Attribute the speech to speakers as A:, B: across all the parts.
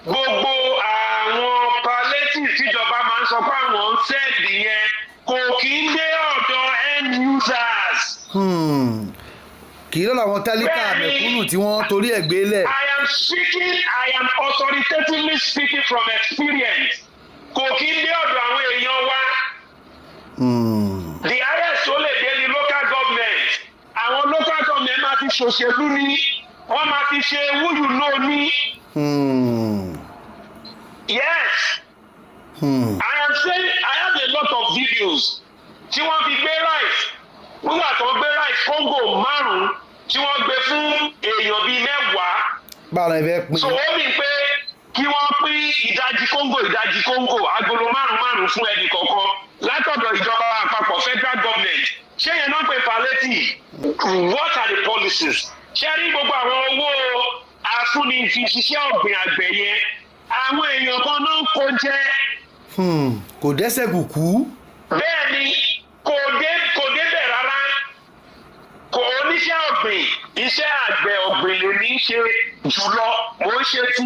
A: Gbogbo àwọn palliative tíjọba máa ń sọ pé àwọn ń send yẹn kò kí ń dé ọ̀dọ̀ end users.
B: Kì í lọ́la àwọn tálíkà, mẹ̀kúnnù tí wọ́n torí ẹ̀ gbé lẹ̀.
A: I am speaking, I am authoritatively speaking from experience. Kò kí ń dé ọ̀dọ̀ àwọn èèyàn wa. The highest tó lè dé ní local government. Àwọn local government máa fi ṣòṣèlú ní, wọ́n máa fi ṣe who you know ní. Yes. I am saying I have a lot of videos tí wọ́n fi gbé rice, nígbà tó gbé rice kóńgò 5 tí wọ́n gbé fún èèyàn bíi 10.
B: Báwo la fẹ́ pín?
A: So ó mì pé kí wọ́n pín ìdajì kóńgò, ìdajì kóńgò, agolo márùn márùn fún ẹnì kọ̀ọ̀kan látọ̀dọ̀ ìjọba àpapọ̀, federal government. Ṣé yẹn náà pé palliative? What are the policies? Ṣé rí gbogbo àwọn owó afúnni fi ṣiṣẹ́ ọ̀gbìn àgbẹ̀ yẹn, àwọn èèyàn kan náà ń kó jẹ.
B: Kò dẹ́sẹ̀ kùkú.
A: Bẹ́ẹ̀ ni, kò débẹ̀ rárá. Kò oníṣẹ́ ọ̀gbìn, iṣẹ́ àgbẹ̀ ọ̀gbìn lè ní í ṣe jùlọ. Mò ń ṣe ti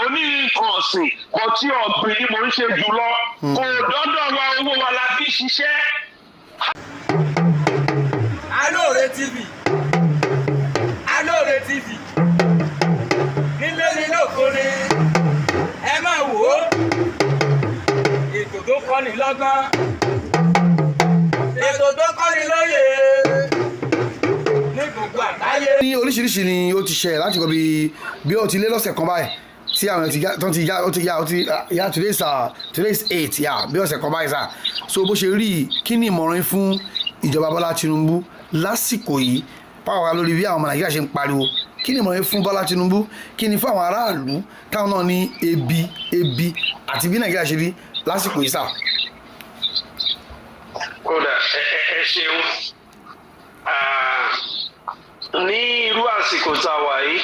A: oní nǹkan ọ̀sìn kò tí ọ̀gbìn ni mò ń ṣe jùlọ. Kò dọ́dọ̀ wa, owó wa la fi ṣiṣẹ́.
C: Alóore TV, Alóore TV, nílé ní lóko ni ẹ máa wò ó. Ètò tó kọ́ni lọ́gbọ́n, ètò tó kọ́ni lóye ní gbogbo àgbáyé.
B: Ní oríṣiríṣi ni ó ti ṣẹlẹ̀ láti kọ́ bí ó ti lé lọ́sẹ̀ kan báyìí tí àwọn ti já tó ti já ó ti yá ó ti yá. Today is 8, yà bí ọ̀sẹ̀ kan báyìí sà. So bó ṣe rí i, kí ni ìmọ̀ràn yín fún ìjọba Bọ́lá Tinubu lásìkò yìí, pàápàá lórí bí àwọn ọmọ Nàìjíríà ṣe ń pariwo? Kí ni ìmọ̀ràn yín fún Bọ́lá Tinubu? Kí ni fún àwọn aráàlú táwọn náà ní ebi ebi àti bí Nàìjíríà ṣe rí lásìkò yìí sà?
A: Kódà ẹ ṣeun. Ah, ní irú àsìkò tá a wà yìí,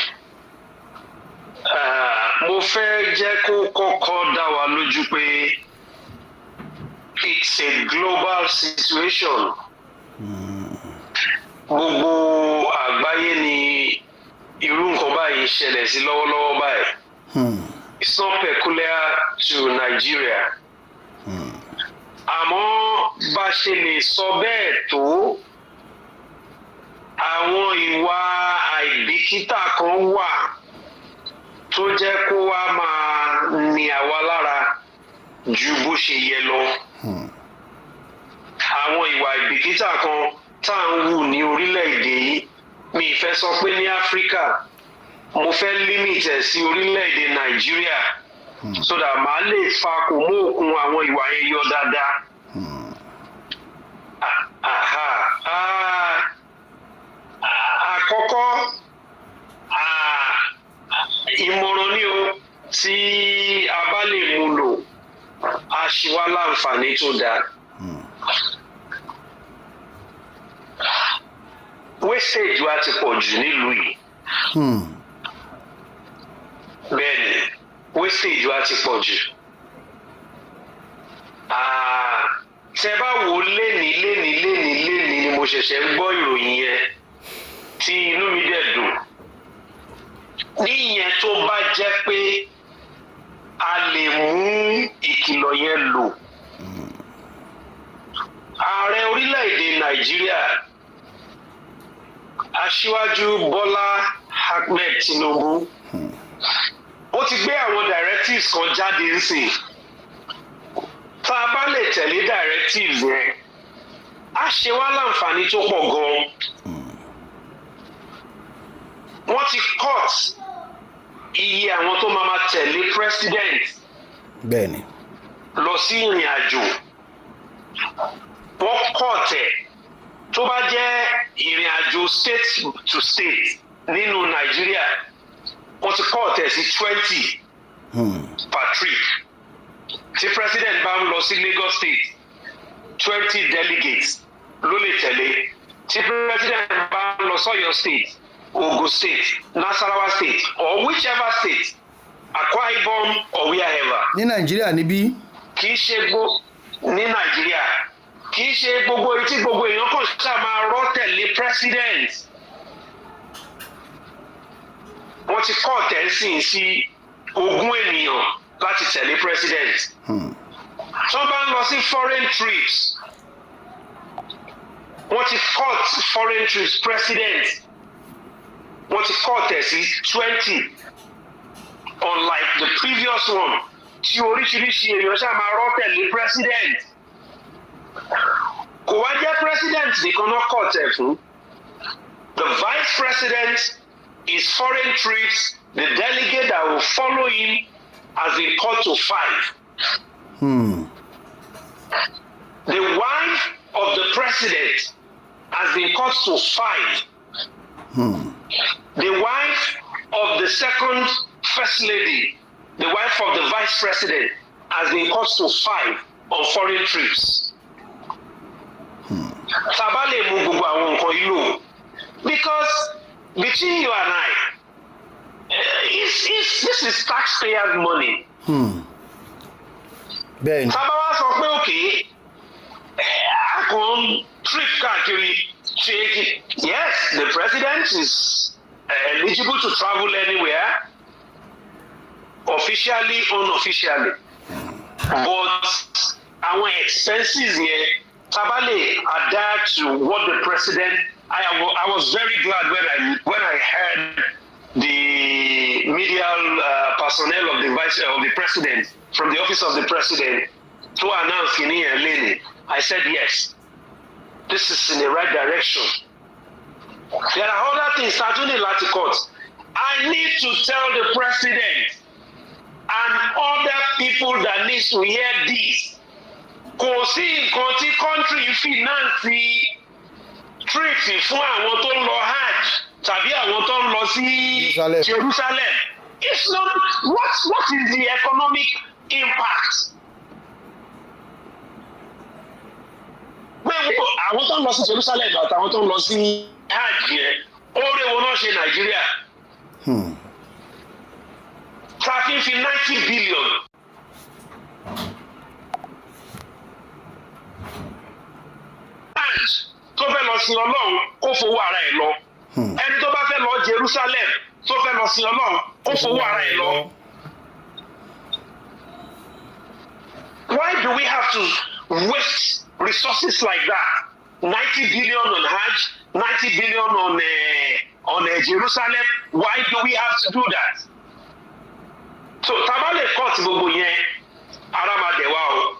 A: ah, mo fẹ́ jẹ́ kó kọ́kọ́ dá wa lójú pé it's a global situation. Gbogbo àgbáyé ni irú nǹkan báyìí ṣẹlẹ̀ sí lọ́wọ́lọ́wọ́ báyìí. It's not peculiar to Nigeria. Àmọ́ bá ṣe lè sọ bẹ́ẹ̀ tó, àwọn ìwà àìbìkítà kan wà tó jẹ́ kó wá máa ní àwa lára ju bó ṣe yẹ lọ. Àwọn ìwà àìbìkítà kan tá à ń hù ní orílẹ̀-èdè yìí, mi ì fẹ́ sọ pé ní Áfíríkà, mo fẹ́ limit ẹ̀ sí orílẹ̀-èdè Nàìjíríà so that màá lè fa kò mú òkun àwọn ìwà yẹn yọ dáadáa. Aha. Ah, àkọ́kọ́, ah, ìmọ̀ràn ni o, tí a bá lè mú lò, a ṣe wá láǹfààní tó dáa. Wastage wa ti pọ̀ jù nílùú yìí. Bẹ́ẹ̀ ni, wastage wa ti pọ̀ jù. Ah, tẹ bá wò ó, léni léni léni léni ni mo ṣẹ̀ṣẹ̀ ń gbọ́ ìròyìn yẹn tí inú mi dẹ̀ dùn. Níyẹn tó bá jẹ́ pé a lè mú ìkìlọ̀ yẹn lò. Ààrẹ orílẹ̀-èdè Nàìjíríà, Aṣíwájú Bọ́lá Ahmed Tinubu, ó ti gbé àwọn directives kan jáde ńsìn. Tá a bá lè tẹ̀lé directives yẹn, á ṣe wá láǹfààní tó pọ̀ gan-an. Wọ́n ti cut iye àwọn tó máa ma tẹ̀lé president lọ sí ìrìn àjò. Wọ́n cut ẹ̀. Tó bá jẹ́ ìrìn àjò state to state nínú Nàìjíríà, wọ́n ti cut ẹ̀ sí 20 per trip. Tí president bá ń lọ sí Lagos State, 20 delegates ló lè tẹ̀lé. Tí president bá ń lọ sọ́yọ́ State, Ogun State, Nasarawa State or whichever state, Akwa Ibom or wherever.
B: Ní Nàìjíríà níbí.
A: Kì í ṣe gbó ní Nàìjíríà, kì í ṣe gbogbo etí gbogbo èèyàn kàn ṣáà máa rọ́ tẹ̀lé president. Wọ́n ti cut ẹ̀ sí 20 ènìyàn láti tẹ̀lé president. Tó bá ń lọ sí foreign trips, wọ́n ti cut foreign trips president, wọ́n ti cut ẹ̀ sí 20, unlike the previous one tí oríṣiríṣi èèyàn ṣáà máa rọ́ tẹ̀lé president. Kò wá jẹ́ president nìkan náà cut ẹ̀ fún. The vice president, his foreign trips, the delegate that will follow him has been cut to 5. The wife of the president has been cut to 5. The wife of the second first lady, the wife of the vice president, has been cut to 5 on foreign trips. Tá a bá lè mú gbogbo àwọn nǹkan yìí lò, because between you and I, this is taxpayers' money.
B: Bẹ́ẹ̀ni.
A: Tá a bá wá sọ pé okay, a kàn ń trip káàkiri ṣe, yes, the president is eligible to travel anywhere, officially, unofficially, but àwọn expenses yẹn, tá a bá lè adhere to what the president, I was very glad when I heard the media personnel of the vice of the president from the office of the president to announce kìíní yẹn lẹ́nu. I said, "Yes, this is in the right direction." There are other things that you need láti cut. I need to tell the president and other people that need to hear this: kò sí nǹkan tí country finance trips fún àwọn tó ń lọ hajj tàbí àwọn tó ń lọ sí
B: Jerusalem.
A: Jerusalem. It's not what is the economic impact? Pé àwọn tó ń lọ sí Jerusalem àtàwọn tó ń lọ sí hajj yẹn, oore wo náà ṣe Nàìjíríà? Tá a fi ń fi 90 billion hajj, tó fẹ́ lọ sin Ọlọ́run, kó fowó ara ẹ̀ lọ. Ẹni tó bá fẹ́ lọ Jerusalem, tó fẹ́ lọ sin Ọlọ́run, kó fowó ara ẹ̀ lọ. Why do we have to waste resources like that? 90 billion on Hajj, 90 billion on Jerusalem. Why do we have to do that? So tá a bá lè cut gbogbo yẹn, ara máa dẹ̀ wá o.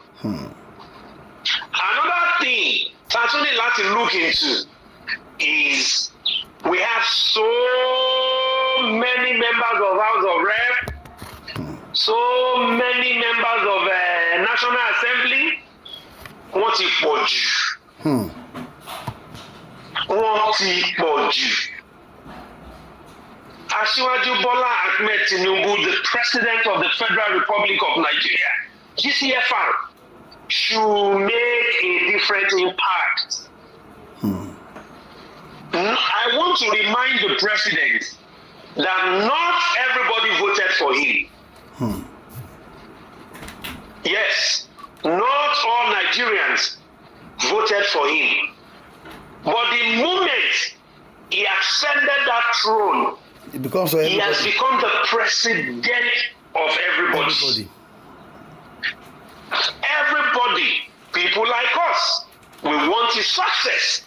A: Another thing tá a tún ní láti look into is we have so many members of House of Rep, so many members of National Assembly. Wọ́n ti pọ̀ jù. Wọ́n ti pọ̀ jù. Aṣíwájú Bọ́lá Ahmed Tinubu, the President of the Federal Republic of Nigeria, GCFR, should make a different impact. I want to remind the president that not everybody voted for him. Yes, not all Nigerians voted for him. But the moment he ascended that throne,
B: It becomes for
A: he has
B: everybody.
A: Become the president of everybody.
B: Everybody.
A: Everybody, people like us, we want his success.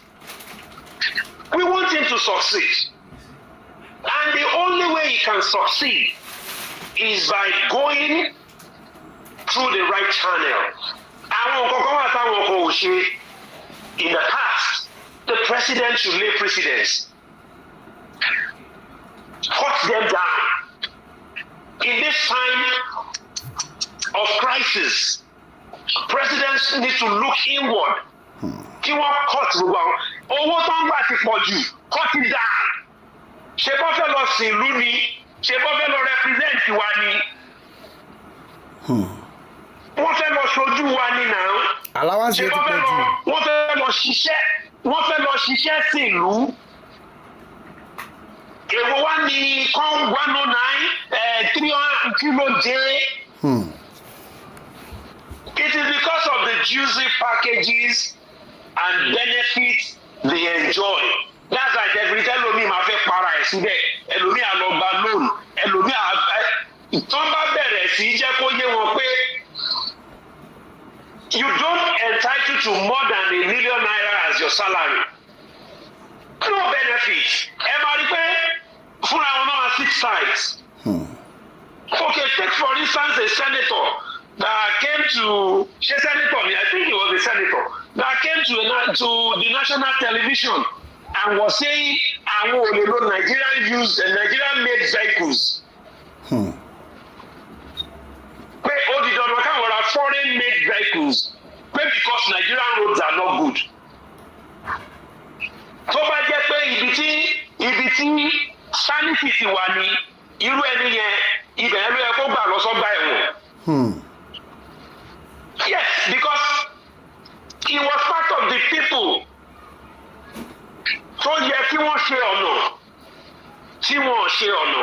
A: We want him to succeed. And the only way he can succeed is by going through the right channel. Àwọn nǹkan kan wà táwọn kan ò ṣe in the past. The president should lay precedence. Cut them down. In this time of crisis, presidents need to look inward. Kí wọ́n cut gbogbo àwọn owó tó ń gbà ti pọ̀ jù, cut it down. Ṣé bọ́ fẹ́ lọ sìn ìlú ni? Ṣé bọ́ fẹ́ lọ represent wa ni? Wọ́n fẹ́ lọ ṣojú wa ni náà.
B: Allowance
A: Ṣé
B: yẹn ti
A: wọ́n
B: pọ̀
A: fẹ́
B: jù.
A: lọ, wọ́n fẹ́ lọ ṣiṣẹ́ sí ìlú. Èwo wá ní con 109, 300, kí ló dé? It is because of the juicy packages and benefits they enjoy. That's why every ẹlòmíì máa fẹ́ para ẹ̀ síbẹ̀, ẹlòmíì á lọ gba loan, ẹlòmíì á Tán bá bẹ̀rẹ̀ sí í jẹ́ kó yé wọn pé you don't entitle to more than ₦1 million as your salary, no benefit. Ẹ máa rí pé fúnra wọn náà six sides. Okay, take for instance a senator that came to, ṣé senator ni? I think he was a senator that came to the national television and was saying àwọn ò lè lo Nigerian used Nigerian made vehicles, pé ó di dandan káwọn ra foreign made vehicles, pé because Nigerian roads are not good. Tó bá jẹ́ pé ibi tí sanity ti wà ní, irú ẹni yẹn, ibẹ̀ yẹn ló yẹ kó gbà lọ sọ́gbà ẹ̀wọ̀n. Yes, because he was part of the people tó yẹ kí wọ́n ṣe ọ̀nà tí wọ́n ṣe ọ̀nà.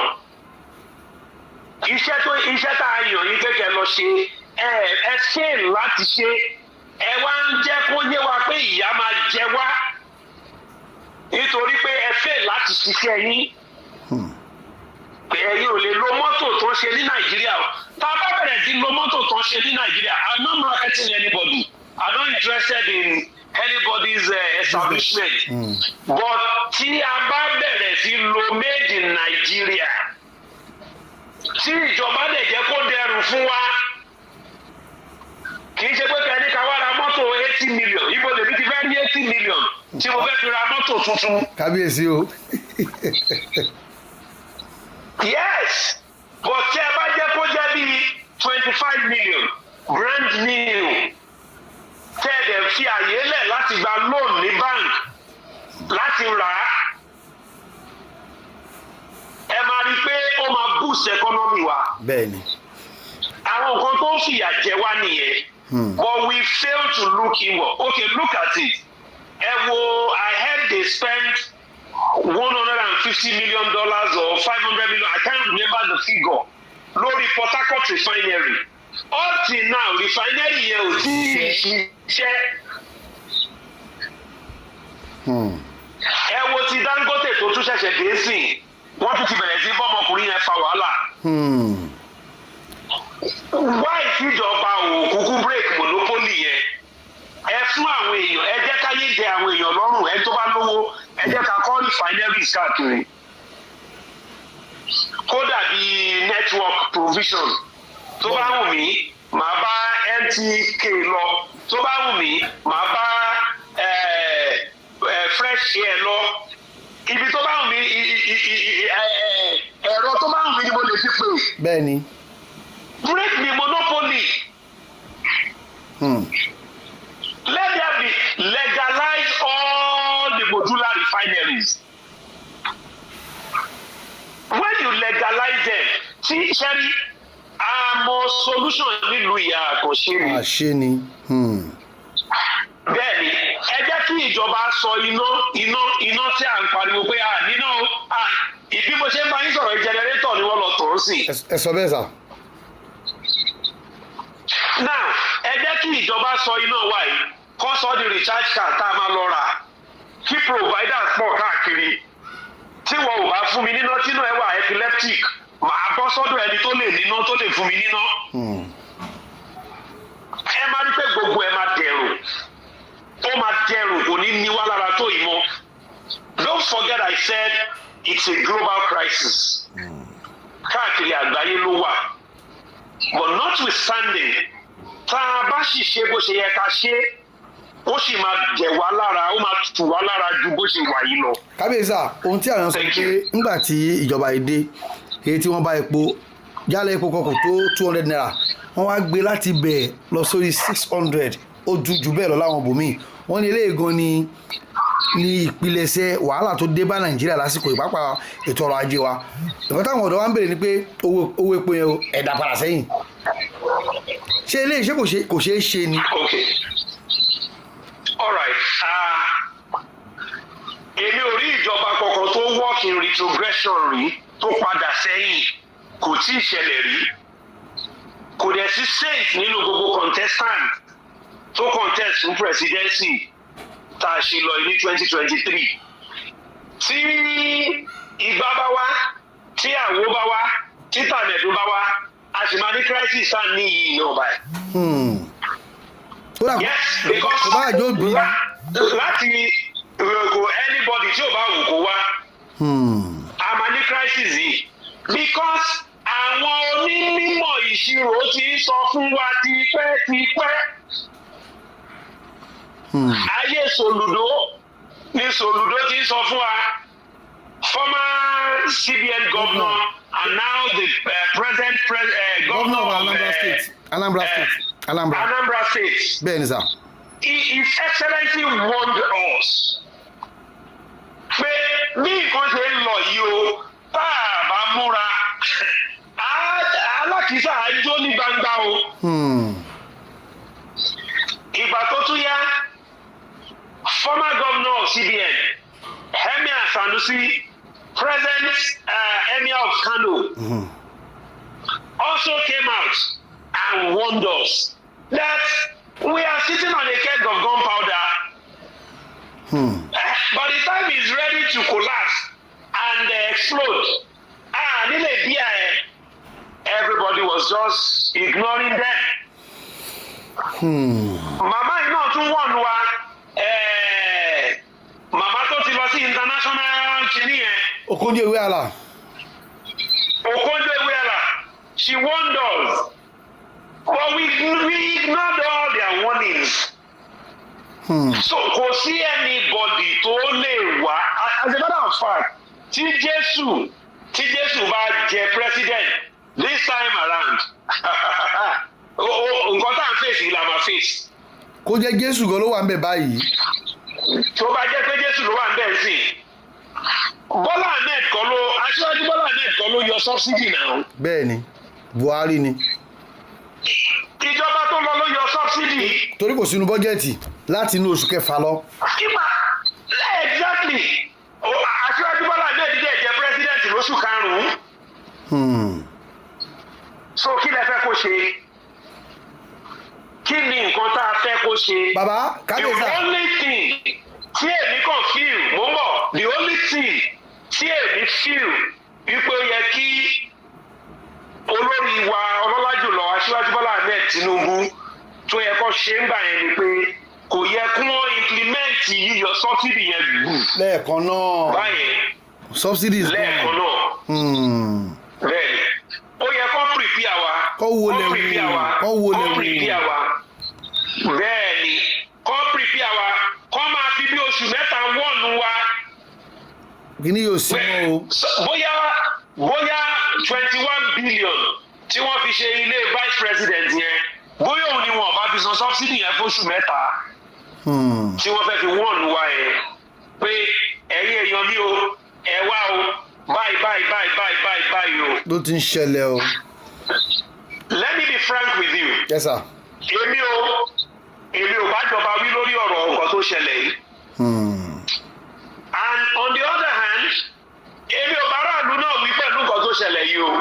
A: Iṣẹ́ tá a yàn yín kékeré lọ ṣe, ẹ ṣe láti ṣe, ẹ wá ń jẹ́ kó yé wa pé ìyà máa jẹ wá nítorí pé ẹ fẹ́ láti ṣiṣẹ́ yín, pé ẹ̀yin ò lè lo mọ́tò tó ń ṣe ní Nàìjíríà o. Tá a bá bẹ̀rẹ̀ sí lo mọ́tò tó ń ṣe ní Nàìjíríà, I'm not marketing anybody, I'm not interested in anybody's establishment, but tí a bá bẹ̀rẹ̀ sí lo made in Nigeria, tí ìjọba dẹ̀ jẹ́ kó dẹrùn fún wa, kì í ṣe pé kẹ́ni ká wá ra mọ́tò 80 million. Ibo lèmi ti fẹ́ rí 80 million tí mo fẹ́ fi ra mọ́tò tuntun?
B: Kábíyèsí o.
A: Yes, but tí ẹ bá jẹ́ kó jẹ́ bíi 25 million brand new, tẹ́ ẹ dẹ̀ fi àyè lẹ̀ láti gba loan ní bank láti rà á, ẹ máa rí i pé ó máa boost economy wa.
B: Bẹ́ẹ̀ ni.
A: Àwọn nǹkan tó ń fìyà jẹ wá nìyẹn, but we fail to look inward. Okay, look at it. Ẹ wo, I heard they spent $150 million or 500 million, I can't remember the figure, lórí Port Harcourt refinery. Up till now, refinery yẹn ò tí ì ṣiṣẹ́. Ẹ wo ti Dangote tó tún ṣẹ̀ṣẹ̀ dé sí, wọ́n tún ti bẹ̀rẹ̀ sí bọ́mọkùnrin yẹn fa wàhálà. Why tíjọba ò kúkú break monopoly yẹn? Ẹ fún àwọn èèyàn, ẹ jẹ́ káyé dẹ àwọn èèyàn lọ́rùn. Ẹ tó bá lówó, ẹ jẹ́ ká kọ́ refineries káàkiri, kó dàbí network provision. Tó bá wù mí, màá bá MTK lọ. Tó bá wù mí, màá bá Fresh Air lọ. Ibi tó bá wù mí, ẹ̀rọ tó bá wù mí ni mo lè fi pè.
B: Bẹ́ẹ̀ ni.
A: Break the monopoly. Let there be legalize all the modular refineries. When you legalize them, tí sẹ́rí àmọ́ solution nílùú ìyá àkànṣe ni.
B: Àṣé ni.
A: Bẹ́ẹ̀ni, ẹ jẹ́ kí ìjọba sọ iná tí à ń pariwo pé à níná o, à ìbí mo ṣe ń bá yín sọ̀rọ̀, generator ni wọ́n lọ tọ̀ ọ́ sí.
B: Ẹ sọ bẹ́ẹ̀ sà.
A: Now, ẹ jẹ́ kí ìjọba sọ iná wa yìí, kó sọ di recharge card tá a máa lọ rà, kí providers pọ̀ káàkiri. Tí wọn ò bá fún mi níná, tínú ẹ wà epileptic, màá bọ́ sọ́dọ̀ ẹni tó lè níná, tó lè fún mi níná. Ẹ máa rí pé gbogbo ẹ máa dẹrùn, ó máa dẹrùn, kò ní ní wá lára tó ìmọ̀. Don't forget I said it's a global crisis. Káàkiri àgbáyé ló wà, but notwithstanding, tá a bá sì ṣe bó ṣe yẹ ká ṣe, ó sì máa jẹ wá lára, ó máa tù wá lára ju bó ṣe wà yìí lọ.
B: Kábíyèsí sà, ohun tí àwọn sọ
A: Thank
B: pé
A: you.
B: ńgbà tí ìjọba yìí dé, èyí tí wọ́n bá epo jálẹ̀ epo kan kò tó ₦200, wọ́n wá gbé láti bẹ̀ lọ sórí 600, ó ju jù bẹ́ẹ̀ lọ láwọn ibòmíì. Wọ́n ní eléyìí gan ni ní ìpilẹ̀ṣẹ̀ wàhálà tó dé bá Nàìjíríà lásìkò ìpápá ètò ọrọ̀ ajé wa. Nǹkan táwọn ọ̀dọ́ wa ń béèrè ni pé owó epo yẹn o, ẹ dá padà sẹ́yìn. Ṣé eléyìí, ṣé kò ṣeé ṣe ni?
A: Okay, all right, èmi ò rí ìjọba kankan tó work in retrogression rí, tó padà sẹ́yìn. Kò tí ì ṣẹlẹ̀ rí. Kò dẹ̀ sí saint nínú gbogbo contestant tó contest fún presidency tá a ṣe lọ ní 2023. Tí ìgbà bá wá, tí àwo bá wá, Tí tàmẹ̀dù bá wá, a sì máa ní crisis tá ní yìí náà báyìí.
B: Kódà
A: Yes, because
B: kò bá àjọ bí.
A: Láti kò anybody tí ò bá wù kó wá, a máa ní crisis yìí, because àwọn onímọ̀ ìṣirò ti ń sọ fún wa tipẹ́tipẹ́. Ayé Soludo ní Soludo ti ń sọ fún wa, former CBN governor and now the present
B: governor
A: governor
B: of Anambra State, Anambra State, Anambra.
A: Anambra State.
B: Bẹ́ẹ̀ ni sà.
A: His Excellency warned us pé bí nǹkan ṣe ń lọ yìí o, tá a bá múra, alákìísà á jó ní gbangba o. Ìgbà tó tún yá, former governor of CBN, Emir Sanusi, present Emir of Kano, also came out and warned us that we are sitting on a keg of gunpowder. By the time it's ready to collapse and explode, ah, nílé bíà ẹ, everybody was just ignoring them. Màmá yìí náà tún warn wa, màmá tó ti lọ sí international kìíní yẹn.
B: Okonjo Iweala.
A: Okonjo Iweala, she warned us, but we ignored all their warnings. So kò sí anybody tó lè wá. As a matter of fact, tí Jésù bá jẹ president this time around, nǹkan tá à ń face la máa face.
B: Kó jẹ́ Jésù gan ló wà ń bẹ̀ báyìí.
A: Tó bá jẹ́ pé Jésù ló wà ń bẹ̀ sí, Bọ́lá Ahmed kọ́ ló, Aṣíwájú Bọ́lá Ahmed kọ́ ló yọ subsidy náà.
B: Bẹ́ẹ̀ ni, Buhari ni.
A: Ìjọba tó lọ ló yọ subsidy.
B: Torí kò sínú bọ́jẹ̀tì láti inú oṣù kẹfà lọ.
A: Kípa exactly. Aṣíwájú Bọ́lá Ahmed dẹ̀ jẹ́ president lóṣù karùn-ún. So kí lẹ fẹ́ kó ṣe? Kí ni nǹkan tá a fẹ́ kó ṣe?
B: Bàbá
A: The
B: kábíyèsí.
A: only thing tí èmi kàn feel, mo ń bọ̀, the only thing tí èmi feel wípé ó yẹ kí olórí wa ọlọ́lá jùlọ Aṣíwájú Bọ́lá Ahmed Tinubu tó yẹ kó ṣe ń gbà yẹn ni pé kò yẹ kí wọ́n implement yíyọ subsidy yẹn gbù
B: Lẹ́ẹ̀kan náà.
A: báyẹn.
B: Subsidies.
A: Lẹ́ẹ̀kan náà. Bẹ́ẹ̀ni, ó yẹ kó prepare wa.
B: Kó wo lẹ̀
A: Kó prepare wa.
B: Wò, kó wo lẹ̀
A: Kó
B: wò.
A: prepare wa. Bẹ́ẹ̀ni, kó prepare wa, kó máa fi bí oṣù 3 warn wa.
B: Kíní yóò sí mọ́ o.
A: Bóyá 21 billion tí wọ́n fi ṣe ilé vice president yẹn, bóyá òun ni wọn bá fi san subsidy yẹn fóṣù 3 tí wọ́n fẹ́ fi warn wa yẹn pé ẹ̀yin èèyàn mi o, ẹ wá o, báyìí báyìí báyìí báyìí báyìí báyìí o.
B: Ló ti ń ṣẹlẹ̀ o.
A: Let me be frank with you.
B: Yes sir.
A: Èmi ò bá jọba wí lórí ọ̀rọ̀ nǹkan tó ṣẹlẹ̀ yìí. And on the other hand, èmi ò bá aráàlú náà wí pẹ̀lú nǹkan tó ṣẹlẹ̀ yìí o.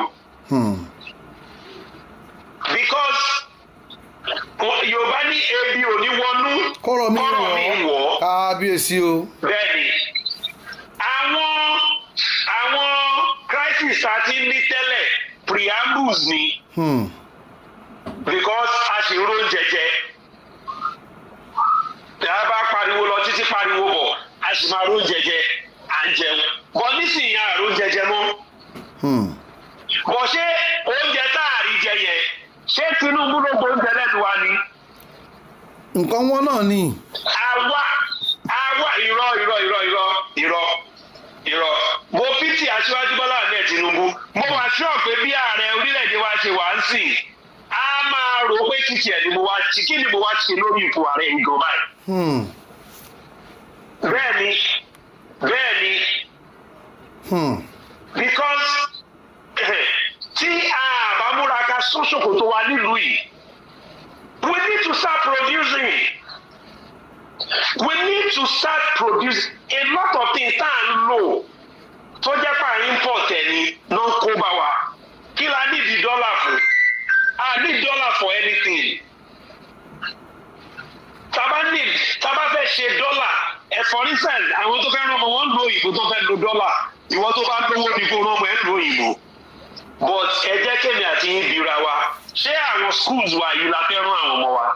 A: Because Yorùbá ní ebi ò ní wọnú
B: Kọ́rọ̀ mi
A: kọ́rọ̀ mi
B: wọ̀
A: wọ̀.
B: Kábíyèsí o.
A: Bẹ́ẹ̀ni, àwọn crisis a ti ní tẹ́lẹ̀, preambles ni, because a sì ń róúnjẹ jẹ. Tí a bá pariwo lọ títí, pariwo bọ̀, a sì máa róúnjẹ jẹ, à ń jẹun bọ̀. Nísìnyí, a róúnjẹ jẹ mọ́. Bọ̀ ṣé oúnjẹ tá a rí jẹ yẹn, ṣé Tinubu ló gbóúnjẹ lẹ́nu wa ni?
B: Nǹkan wọn náà ni.
A: Àwa, irọ́, irọ́, irọ́, irọ́, irọ́, irọ́. Mo pity Aṣíwájú Bọ́lá Ahmed Tinubu. Mo wà sure pé bí ààrẹ orílẹ̀-èdè wa ṣe wà ń sìn, á máa rò pé kìkì ẹ̀ ni mo wá ṣe, kí ni mo wá ṣe lórí ipò ààrẹ yìí gan báyìí. Bẹ́ẹ̀ni. Because tí a bá múra ká sún ṣòkòtò wa nílùú yìí, we need to start producing. We need to start producing a lot of things tá à ń lò tó jẹ́ pé à ń import ẹ̀ ni náà kó bá wa. Kí la need the dollar fún? A need dollar for anything. Tá bá fẹ́ ṣe dọ́là ẹ̀, for instance, àwọn tó fẹ́ rán ọmọ wọn lo òyìnbó, tó fẹ́ lo dọ́là, ìwọ tó bá lówó ni kó rán ọmọ ẹ̀ lo òyìnbó. But ẹ jẹ́ kémi àti yín bira wa, ṣé àwọn schools wa yìí la fẹ́ rán àwọn ọmọ wa?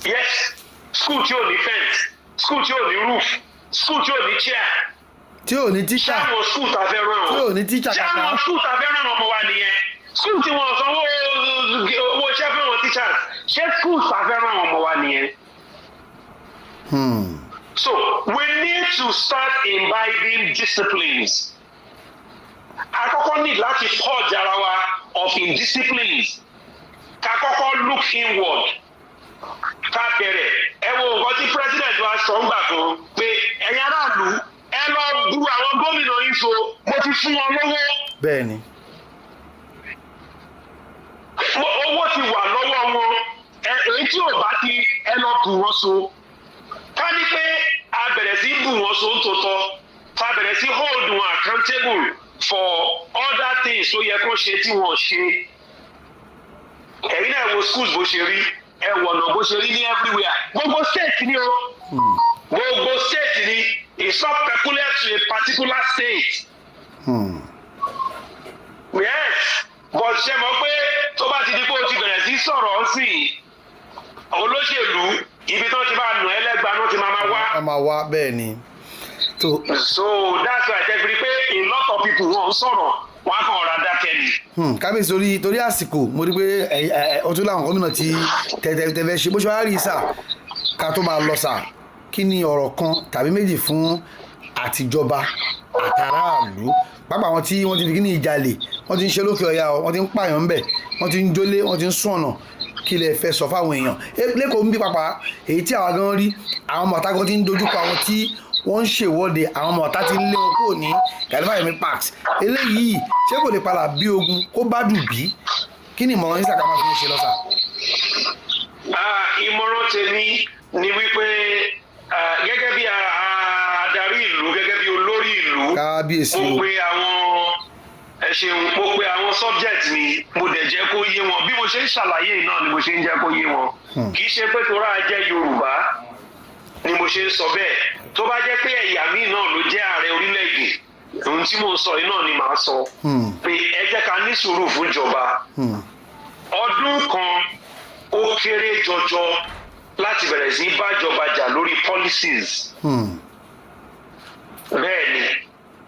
A: Yes, school tí ò ní fence, school tí ò ní roof, school tí ò ní chair,
B: Tí ò ní tíṣà.
A: Ṣé àwọn school ta fẹ́ rán
B: Tí ò ní teacher
A: ṣé
B: kankan.
A: àwọn school ta fẹ́ rán ọmọ wa nìyẹn? School tí wọ́n sanwó owó iṣẹ́ fún àwọn teachers, ṣé school ta fẹ́ rán ọmọ wa nìyẹn? So we need to start imbibing disciplines. Àkọ́kọ́ need láti purge ara wa of indisciplines. Ká kọ́kọ́ look inward. Ká bẹ̀rẹ̀. Ẹ wo nǹkan tí president wa sọ ń gbà kan pé, "Ẹ̀yin aráàlú, ẹ lọ bu àwọn gómìnà yín so, mo ti fún wọn lówó."
B: bẹ́ẹ̀ ni
A: Owó ti wà lọ́wọ́ wọn. Èyí tí ò bá ti, ẹ lọ bù wọ́n so. Ká ní pé a bẹ̀rẹ̀ sí bù wọ́n so ń tòótọ́, ká bẹ̀rẹ̀ sí hold wọn accountable for other things tó yẹ kó ṣe tí wọ́n ṣe. Ẹ̀yin náà wo schools bó ṣe rí, ẹ wọ̀nà bó ṣe rí ní everywhere, gbogbo state ni o, gbogbo state ni. It's not peculiar to a particular state. Yes, but ṣe mọ̀ pé tó bá ti di pé o ti bẹ̀rẹ̀ sí sọ̀rọ̀ sí i, olóṣèlú, ibi tó ti máa nù ẹ́ lẹ́gbàá náà ti máa wá.
B: A máa wá, bẹ́ẹ̀ ni tó.
A: So that's why I fi rí pé a lot of people, wọ́n ń sọ̀rọ̀, wọ́n á kàn ọ̀rọ̀ dákẹ́ ni.
B: Kábíyèsí, torí àsìkò, mo rí pé ẹ ẹ ọtún láwọn gómìnà ti tẹ̀tẹ̀ ṣe bó ṣe wá rí sà. Ká tó máa lọ sà, kí ni ọ̀rọ̀ kan tàbí méjì fún àtijọba àtàràlú, pápá àwọn tí wọ́n ti fi kíní ìjalè, wọ́n ti ń ṣe lókè ọ̀yà o, wọ́n ti ń pààyàn ńbẹ̀, wọ́n ti ń jólé, wọ́n ti ń sún ọ̀nà? Kí lẹ fẹ́ sọ fáwọn èèyàn lẹ́kọ̀ọ́ ń bí pàpà, èyí tí àwa gan rí, àwọn ọmọ ọ̀tá gan ti ń dojúkọ àwọn tí wọ́n ń ṣèwọ́de, àwọn ọmọ ọ̀tá ti ń lé wọn kúrò ní Gani Fáwẹ́hìnmí Parks. Eléyìí, ṣé kò lè padà bí ogun kó bá dùn bí? Kí ni ìmọ̀ràn yín sàkà máa fi ń ṣe lọ́sà?
A: Ah, ìmọ̀ràn tèmi ni wípé, gẹ́gẹ́ bí adarí ìlú, gẹ́gẹ́ bí olórí ìlú,
B: Kábíyèsí
A: mo
B: o.
A: pe àwọn, ẹ ṣeun, mo pe àwọn subject mi, mo dẹ̀ jẹ́ kó yé wọn. Bí mo ṣe ń ṣàlàyé náà ni mo ṣe ń jẹ́ kó yé wọn. Kì í ṣe pé torí a jẹ́ Yorùbá ni mo ṣe ń sọ bẹ́ẹ̀. Tó bá jẹ́ pé ẹ̀yà míì náà ló jẹ́ ààrẹ orílẹ̀-èdè, ohun tí mo ń sọ yìí náà ni màá sọ, pé ẹ jẹ́ ká ní sùúrù fún ìjọba. Ọdún kan ó kéré jọjọ láti bẹ̀rẹ̀ sí í bájọba jà lórí policies. Bẹ́ẹ̀ ni,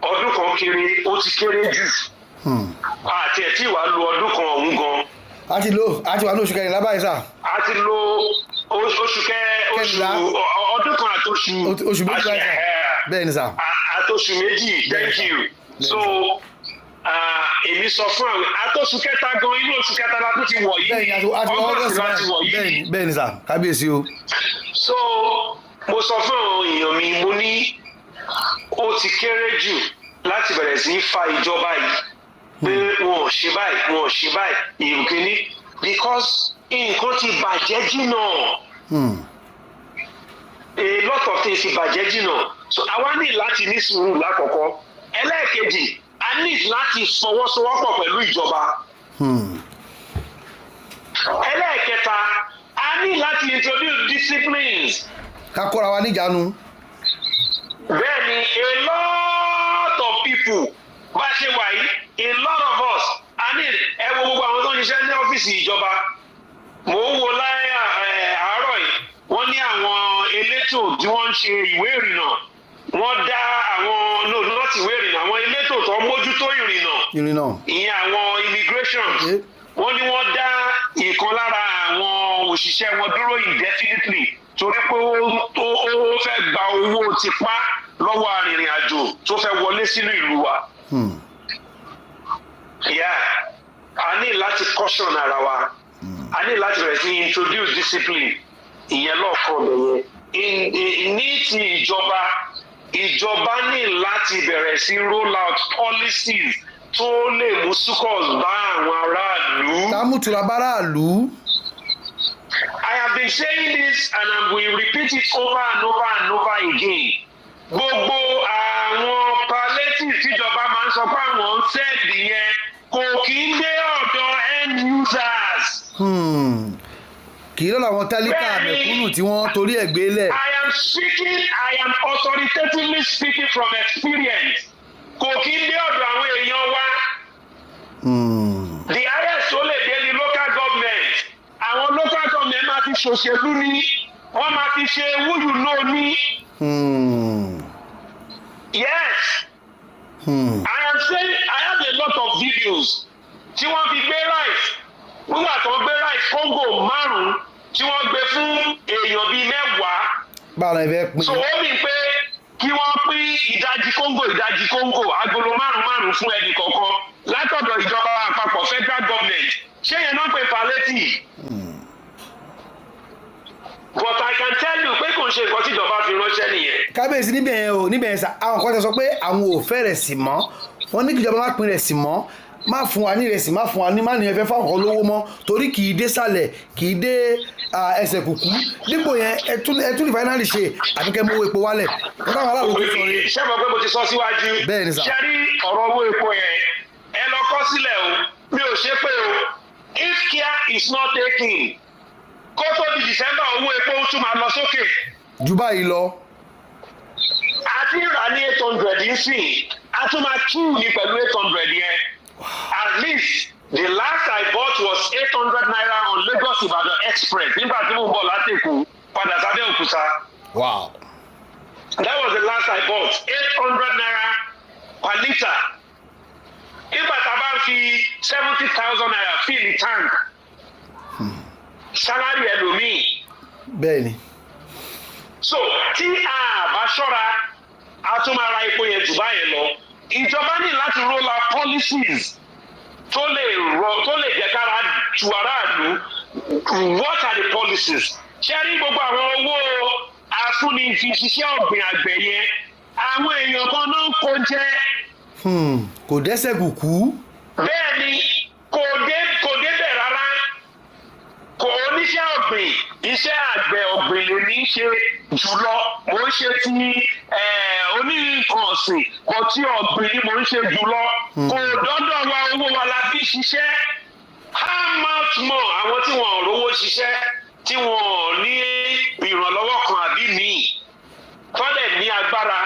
A: ọdún kan kéré, ó ti kéré jù. Àti ẹ̀ tí wàá lo ọdún kan ọ̀hún gan.
B: A ti lo, a ti wà ní oṣù 14 báyìí sà.
A: A ti lo oṣù kẹ oṣù
B: 14.
A: Ọdún kan àti oṣù
B: Oṣù 2 báyìí sà. Bẹ́ẹ̀ ni sà.
A: Àtoṣù 2. Thank you. So èmi sọ fún àwọn, àtòṣù kẹta gan, inú oṣù kẹta la tún ti wọ̀ yìí.
B: Bẹ́ẹ̀ ni, àti
A: August
B: August
A: la ti wọ̀ yìí.
B: Bẹ́ẹ̀ ni sà, kábíyèsí o.
A: So mo sọ fún àwọn èèyàn mi, mo ní ó ti kéré jù láti bẹ̀rẹ̀ sí í fa ìjọba yìí pé wọn ò ṣe báyìí, wọn ò ṣe báyìí, ìrùkíní, because nǹkan ti bàjẹ́ jìnnà. A lot of things ti bàjẹ́ jìnnà, so àwa ní láti ní sùúrù lákọ̀ọ́kọ́. Ẹlẹ́ẹ̀kejì, a ní láti fọwọ́sowọ́pọ̀ pẹ̀lú ìjọba. Ẹlẹ́ẹ̀kẹta, a ní láti introduce disciplines.
B: Ká kóra wa níjàánu.
A: Bẹ́ẹ̀ ni, a lot of people, bá a ṣe wà yìí, a lot of us, a ní, ẹ wo gbogbo àwọn tó ń ṣiṣẹ́ ní ọ́fíìsì ìjọba. Mò ń wo láyé àárọ̀ yìí, wọ́n ní àwọn elétò tí wọ́n ń ṣe ìwé ìrìnnà, wọ́n dá àwọn, no, not ìwé ìrìnnà, àwọn elétò tó ń mójútó ìrìnnà,
B: Ìrìnnà.
A: ìyẹn àwọn immigration, wọ́n ní wọ́n dá ìkan lára àwọn òṣìṣẹ́ wọn dúró indefinitely torí pé ó fẹ́ gba owó tipá lọ́wọ́ arìnrìn-àjò tó fẹ́ wọlé sínú ìlú wa. Yeah, a ní láti caution ara wa, a ní láti bẹ̀rẹ̀ sí introduce discipline. Ìyẹn lọ́ọ̀kan bẹ̀yẹn. Ní ti ìjọba, ìjọba ní láti bẹ̀rẹ̀ sí roll out policies tó lè mú succors bá àwọn aráàlú.
B: Tá a mú tura báráàlú.
A: I have been saying this and I will repeat it over and over and over again. Gbogbo àwọn palliative tíjọba máa ń sọ pé àwọn ń send yẹn, kò kí ń dé ọ̀dọ̀ end users.
B: Kì í lọ́la àwọn tálíkà, mẹ̀kúnnù tí wọ́n torí ẹ̀ gbé lẹ̀.
A: I am speaking, I am authoritatively speaking from experience. Kò kí ń dé ọ̀dọ̀ àwọn èèyàn wa. The highest tó lè dé ní local government. Àwọn local government máa fi ṣòṣèlú ní, wọ́n máa fi ṣe who you know ní. Yes. I am saying I have a lot of videos tí wọ́n fi gbé rice. Nígbà tó gbé rice kóńgò 5 tí wọ́n gbé fún èèyàn bíi 10.
B: Báwo la fẹ́ pín?
A: So ó mì pé kí wọ́n pín ìdajì kóńgò, ìdajì kóńgò, agolo márùn márùn fún ẹnì kọ̀ọ̀kan látọ̀dọ̀ ìjọba àpapọ̀, federal government. Ṣé yẹn náà pé palliative? But I can tell you pé kò ń ṣe nǹkan tí ìjọba fi ránṣẹ́ nìyẹn.
B: Kábíyèsí, níbẹ̀ yẹn o, níbẹ̀ yẹn sà, àwọn kan ti sọ pé àwọn ò fẹ́ rẹ̀ sí mọ́. Wọ́n ní kíjọba má pín rẹ̀ sí mọ́, má fún wa ní ìrẹsì, má fún wa ní, má ní ẹ fẹ́ fáwọn kan lówó mọ́, torí kì í dé sàlẹ̀, kì í dé ẹsẹ̀ kùkú. Dípò yẹn, ẹ tún refinery ṣe, àbí kẹ́ mú owó epo wálẹ̀. Wọ́n táwọn aráàlú tó sọ rèé.
A: Ṣé mo pé mo ti sọ síwájú?
B: Bẹ́ẹ̀ ni sà.
A: Ṣé rí ọ̀rọ̀ owó epo yẹn, ẹ lọ kọ́ sílẹ̀ o, mi ò ṣe pé o. If care is not taken, kó tó di December, owó epo tún máa lọ sókè.
B: Ju báyìí lọ.
A: A ti rà ní 800 nísìn, a tún máa queue ní pẹ̀lú 800 yẹn. At least the last I bought was ₦800 on Lagos Ibadan Express nígbà tí mo ń bọ̀ láti Èkó padà sábẹ́ Òkúta. That was the last I bought, ₦800 per litre. Nígbà tá a bá ń fi ₦70,000 fill the tank, salary ẹlòmíì.
B: Bẹ́ẹ̀ ni.
A: So tí a bá ṣọ́ra, a tún máa ra epo yẹn jù báyẹn lọ. Ìjọba ní láti roll out policies tó lè rọ, tó lè jẹ́ kára ju aráàlú. What are the policies? Ṣé rí gbogbo àwọn owó afúnni fi ṣiṣẹ́ ọ̀gbìn àgbẹ̀ yẹn, àwọn èèyàn kan náà ń kó jẹ.
B: Kò dẹ́sẹ̀ kùkú.
A: Bẹ́ẹ̀ ni, kò débẹ̀ rárá. Kò oníṣẹ́ ọ̀gbìn, iṣẹ́ àgbẹ̀ ọ̀gbìn lè ní í ṣe jùlọ. Mò ń ṣe ti oní nǹkan ọ̀sìn kò tí ọ̀gbìn ni mò ń ṣe jùlọ. Kò dọ́dọ̀ wa, owó wa la fi ṣiṣẹ́. How much more àwọn tí wọn ò rówó ṣiṣẹ́, tí wọn ò ní ìrànlọ́wọ́ kan àbí míì tọ́lẹ̀ ní agbára?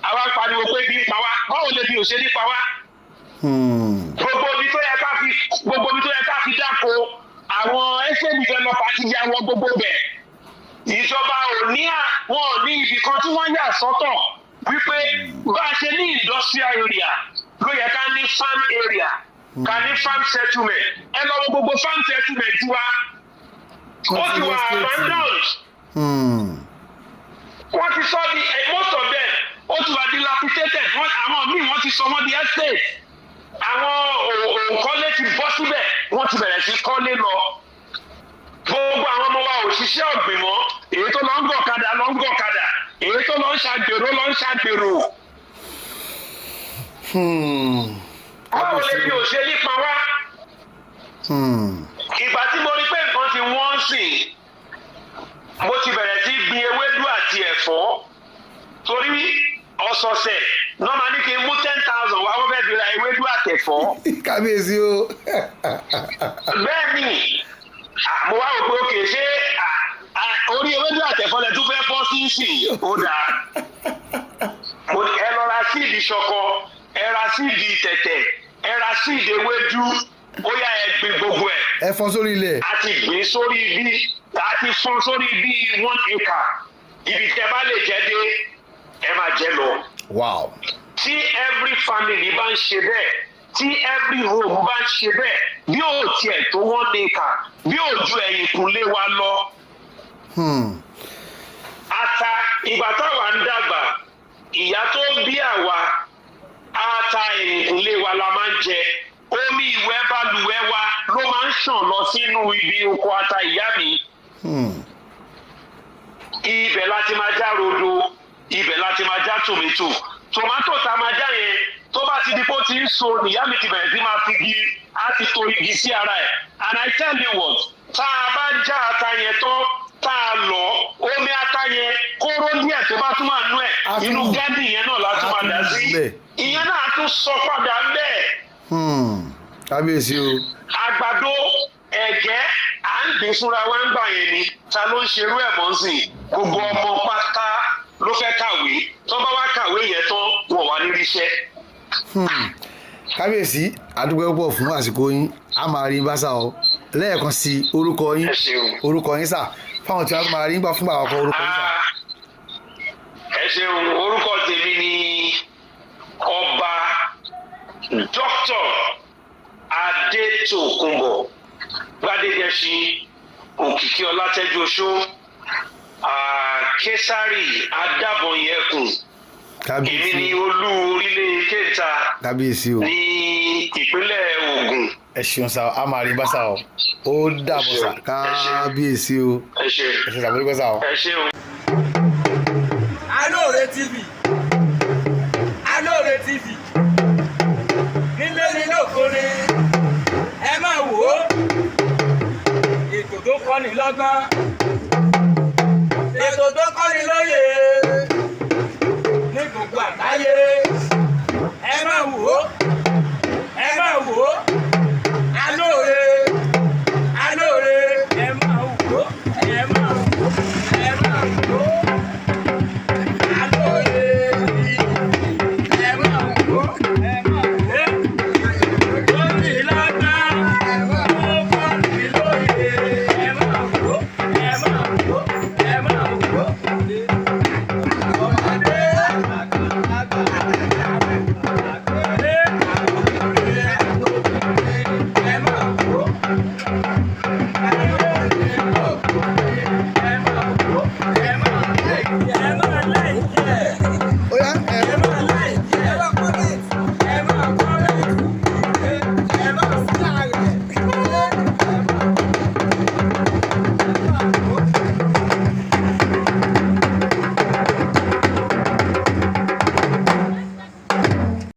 A: Àwa pariwo pé bí ń pa wá. Báwo lè bí ò ṣe ní pa wá? Gbogbo ibi tó yẹ ká fi dáko, àwọn estate developer ti ya wọn gbogbo bẹ̀. Ìjọba ò ní à wọn ò ní ibì kan tí wọ́n yà sọ́tọ̀ wípé bá a ṣe ní industrial area ló yẹ ká ní farm area, ká ní farm settlement. Ẹ lọ wo gbogbo farm settlement wa, ó ti wà abandoned. Wọ́n ti sọ di most of them, ó ti wà dilapidated. Àwọn míì, wọ́n ti sọ wọ́n di estate. Àwọn òǹkọ́lé ti bọ́ síbẹ̀, wọ́n ti bẹ̀rẹ̀ sí kọ́lé lọ. Gbogbo àwọn ọmọ wa ò ṣiṣẹ́ ọ̀gbìn mọ́. Èyí tó lọ ń gọ̀kadà lọ ń gọ̀kadà, èyí tó lọ ń ṣàgbèrò lọ ń ṣàgbèrò. Báwo lè fi òṣèlú pa wá? Ìgbà tí mo rí pé nǹkan ti wọ́n sìn, mo ti bẹ̀rẹ̀ sí gbin ewédú àti ẹ̀fọ́, torí ọ̀sọ̀ọ̀sẹ̀ náà máa ní kí n mú 10,000 wá, wọ́n fẹ́ fi ra ewédú àtẹ̀fọ́.
B: Kábíyèsí o.
A: Bẹ́ẹ̀ ni, mo wá wò pé òkè ṣé orí ewédú àtẹ̀fọ́ lẹ tún fẹ́ bọ́ sí sí? Ó dáa, mo ní ẹ lọ ra seed ṣọkọ, ẹ ra seed tẹ̀tẹ̀, ẹ ra seed ewédú, ó yá, ẹ gbin gbogbo ẹ̀.
B: Ẹ fọ́n sórí ilẹ̀.
A: A ti gbìn sórí bí, a ti fọ́n sórí bí 1 acre. Ibi tẹ́ bá lè jẹ dé, ẹ máa jẹ lọ. Tí every family bá ń ṣe bẹ́ẹ̀, tí every home bá ń ṣe bẹ́ẹ̀, bí ò tiẹ̀ tó 1 acre, bí ò ju ẹ̀yìnkùnlé wa lọ. Ata, ìgbà táwa ń dàgbà, ìyá tó bí àwa, ata ẹ̀yìnkùnlé wa la máa ń jẹ. Omi ìwẹ̀ balùwẹ̀ wa ló máa ń ṣàn lọ sínú ibi oko ata ìyá mi. Ibẹ̀ láti máa já rodo, ibẹ̀ láti máa já tòmẹ́tò. Tòmátò tá a máa já yẹn, tó bá ti di pé ó ti ń so, nìyá mi ti bẹ̀rẹ̀ sí máa fi igi, á ti to igi sí ara ẹ̀. And I tell you what, tá a bá já ata yẹn tán, tá a lọ omi ata yẹn, kóró díẹ̀ tó bá tún máa nú ẹ̀, inú garden yẹn náà la tún máa dà sí. Ìyẹn náà tún sọ padà bẹ́ẹ̀.
B: Kábíyèsí o.
A: Àgbàdo, ẹ̀gẹ́, à ń gbìn fúnra wa ń gbà yẹn ni. Ta ló ń ṣerú ẹ̀ mọ́ sí? Gbogbo ọmọ pátá ló fẹ́ kàwé. Tó bá wá kàwé yẹn tán, wọ́n wà ní ríṣẹ́.
B: Kábíyèsí, àdúgbò púpọ̀ fún àsìkò yín. A máa rí bá sà o. Lẹ́ẹ̀kan sí, orúkọ yín?
A: Ẹ ṣeun.
B: Orúkọ yín sà, fáwọn tí wọ́n máa rí gbà fúngbà àkọ́kọ́, orúkọ yín sà.
A: Ah, ẹ ṣeun. Orúkọ tèmi ni Ọba Dr. Adétòkunbọ̀ Gbádégẹṣin Òkìkí Ọlátẹ́jú Oṣó, Késárì Adábọ̀nyẹkùn. Èmi
B: Kábíyèsí.
A: ni olú orílẹ̀ kẹta
B: Kábíyèsí o.
A: ní ìpínlẹ̀ Ògùn.
B: Ẹ ṣeun sà, a máa rí bá sà o. Ó dàbọ̀ sà. Kábíyèsí o.
A: Ẹ ṣe.
B: Ẹ ṣe sàbóríkọ sà o.
A: Ẹ ṣeun.
C: Alóore TV, Alóore TV, nílé ní lóko ni ẹ máa wò ó. Ètò tó kọ́ni lọ́gbọ́n, ètò tó kọ́ni lóye ní gbogbo àgbáyé.